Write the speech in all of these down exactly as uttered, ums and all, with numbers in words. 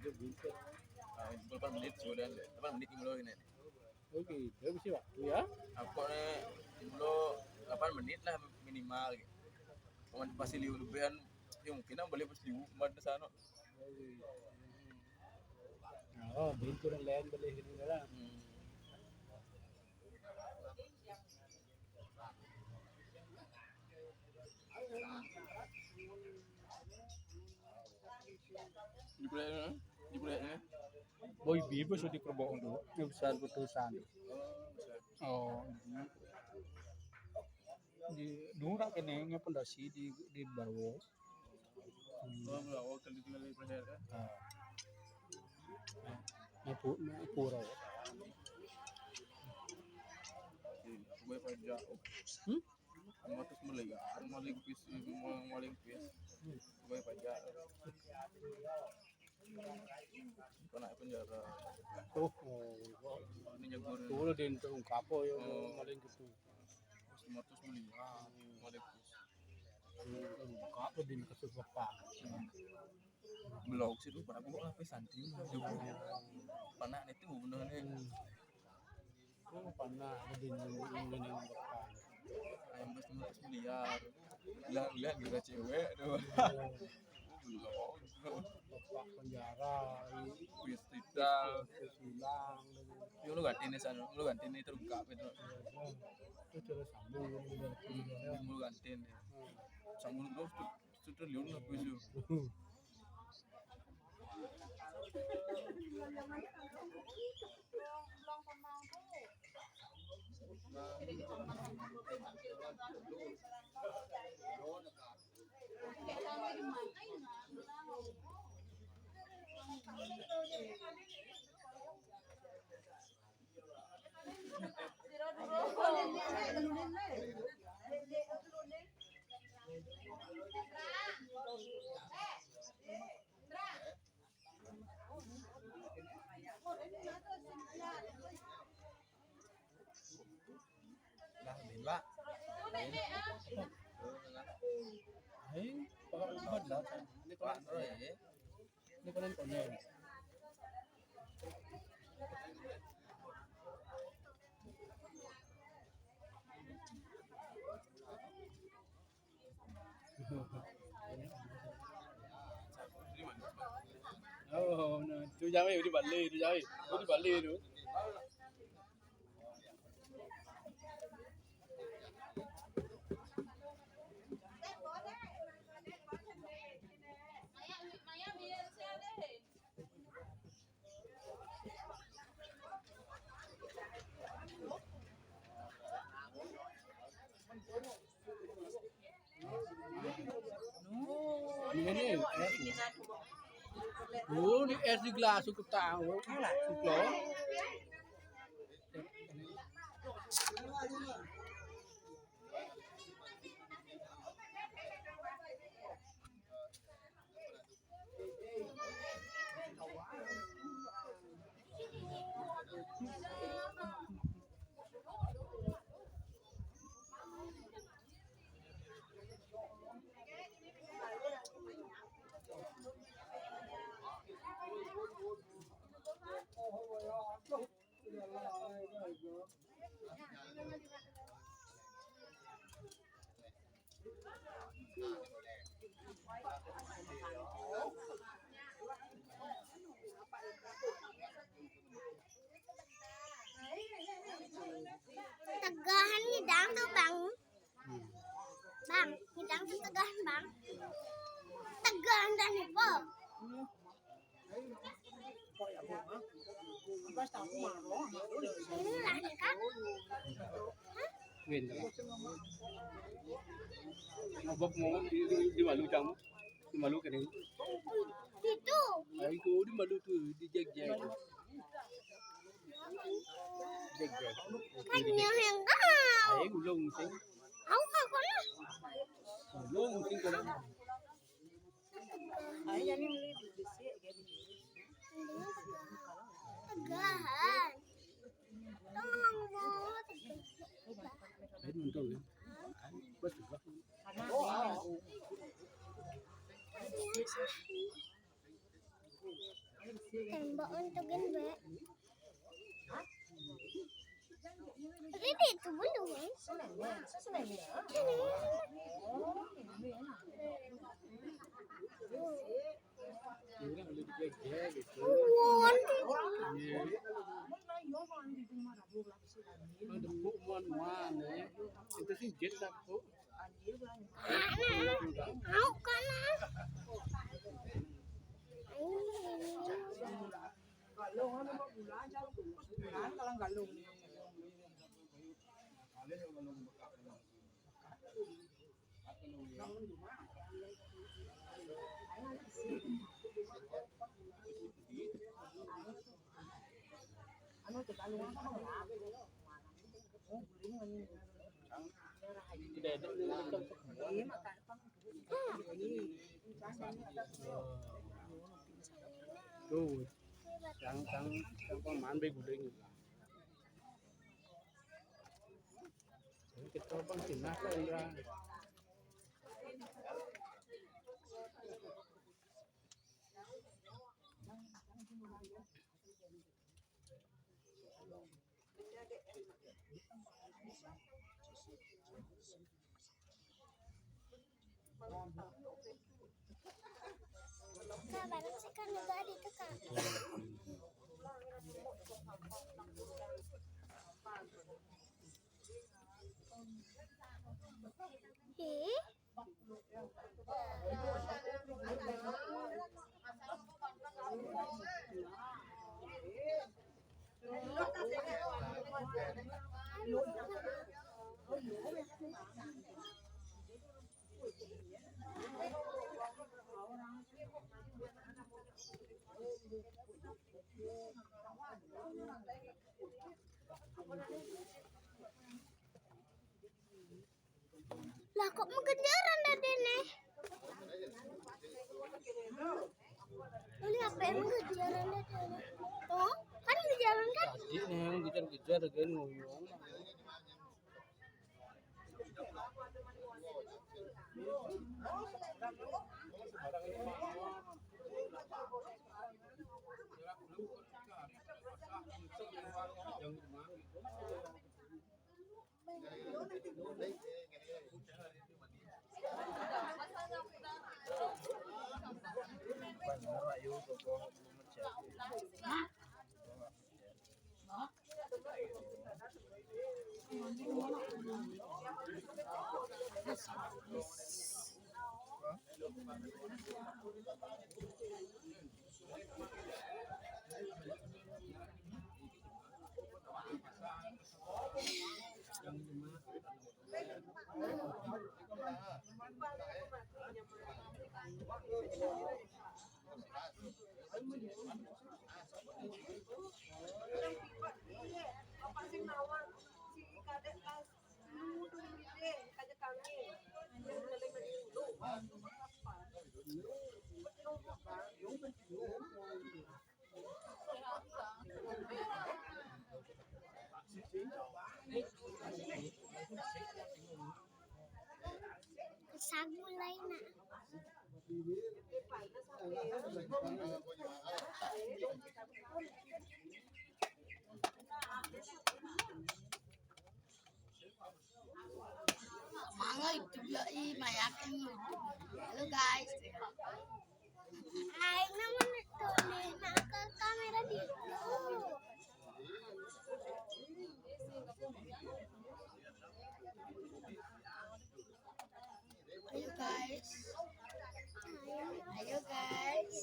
Delapan menit sudah, delapan menit dulu ini. Oke, dia mesti waktu ya. Aku nih dulu delapan menit lah minimal gitu. Kamu pasti liu lebihan, ya mungkin aku boleh pas liu kemarin ke sana. Oh, pintu dan lain boleh ini lah. Hmm. Di proyeknya, di proyeknya. Boy, bibo so di Kerbau dulu. Ini besar putusan. Oh, ini. Di nura kene nge pondasi di, di Barwo. Hmm. Oh, Barwo, kalau di, di proyek, kan? Ah. Ini pu-, ini pura. Iya, gue pajak. Hmm? Lima ratus miliar, maling pis, maling pis. Gue pajak. Kena penjara. Oh, oh. Ini jago. Tuh, dia itu kapo ya, oh, maling gitu. Lima ratus miliar, maling pis. Kapo dia kasus apa? Belum sih, lu pada gua apa santri lu? Panak itu bener nih. Hmm. Oh, panak, ada di, di, di, di depan. Ayam bos lima ratus miliar. Bilang lihat gila cewek tuh. Iya. Belum. Bapak penjara, kuis kita. Kuis hilang, gitu. Yuk, lu ganti nih sana, lu ganti nih terus buka gitu. Iya, iya. Itu terus sambung, gitu. Hmm, lu ganti nih. Hmm. Sambung terus tuh. Sudah liun lah, kuis yuk. Lah, bela. Hai, pokok ubat lah. Ini kalau ini kalau ini. Oh, no. Tu jauh, di balik, tu jauh. Tu di balik tu. Ini, eh, oh, di es di gelas aku tahu. Suka. Tegahan ni dang tu, Bang. Bang, ngidang tu tegahan, Bang. Tegahan dah ni, po. Ini lah ni, Kak. Hah? Win, Kak. Abang mau di, di, di malu kamu. Di malu kan ini. Itu. Ayo, di malu tu, di jeg-jeg. Jeg-jeg. Kan yang kau. Ayo, ulung sing. Aku kau lah. Ulung sing kalau. Tegahan. Tolong, Bu. Jadi untung ya. Bos juga. Iya, sih. Tembok untuk gini, Mbak. Ini itu belum, guys. Won. Itu sih jet aku. Mau kan? Tuh, yang yang yang pemain be guling. Kita pang Cina kok, Indra. Nah, barang sih kan udah di itu, Kak. Ih. Lah, kok mengejaran tadi nih? Ini apa yang mengejaran tadi nih? Oh, kan mengejaran kan? Tadi nih yang kejar-kejar kan ngomong. Sagu lain, nak. Mangga itu ya, ih, mayakin. Halo, guys. Aing namun tuh nih, nah, ke kamera di. Ayo, guys. Ayo, guys.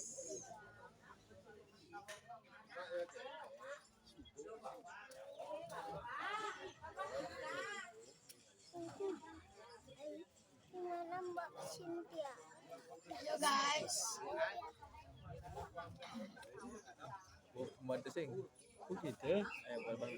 Gimana, Mbak Cynthia? Halo, guys. Oh, Mbak Desing. Oh, gitu. Ayo, Bang.